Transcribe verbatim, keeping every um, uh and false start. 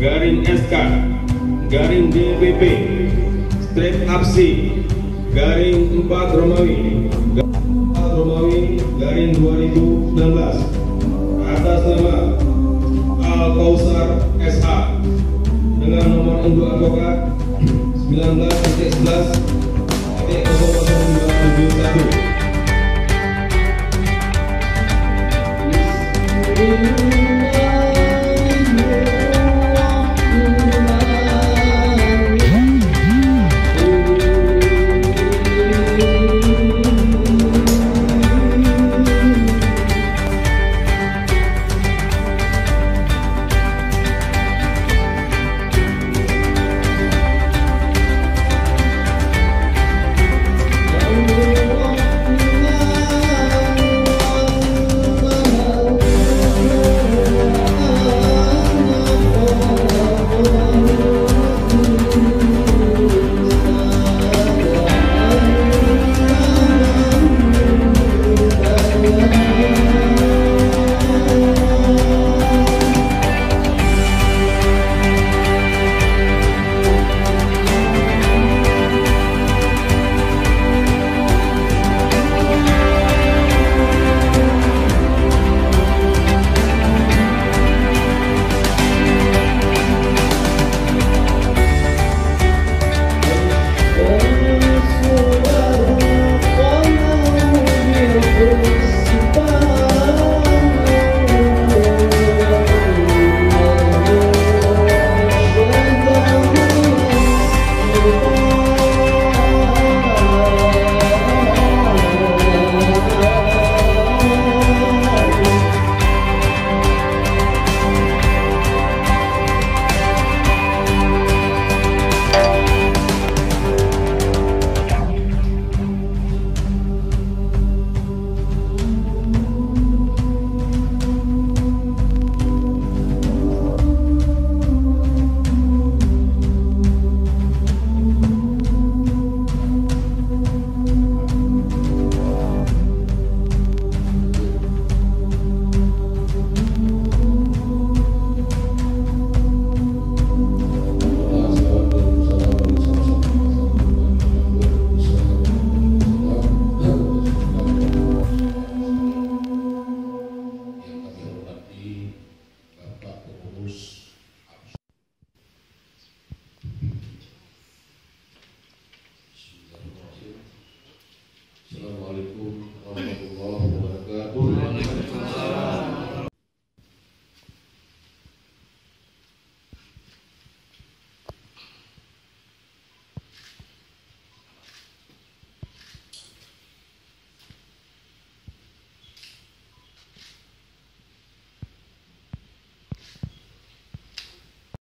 garing S K, garing D P P, strip A P C, garing empat Romawi, empat Romawi, garing dua ribu sembilan belas, atas nama Al Kausar S H, dengan nomor induk advokat sembilan belas titik sebelas titik kosong kosong dua tujuh satu.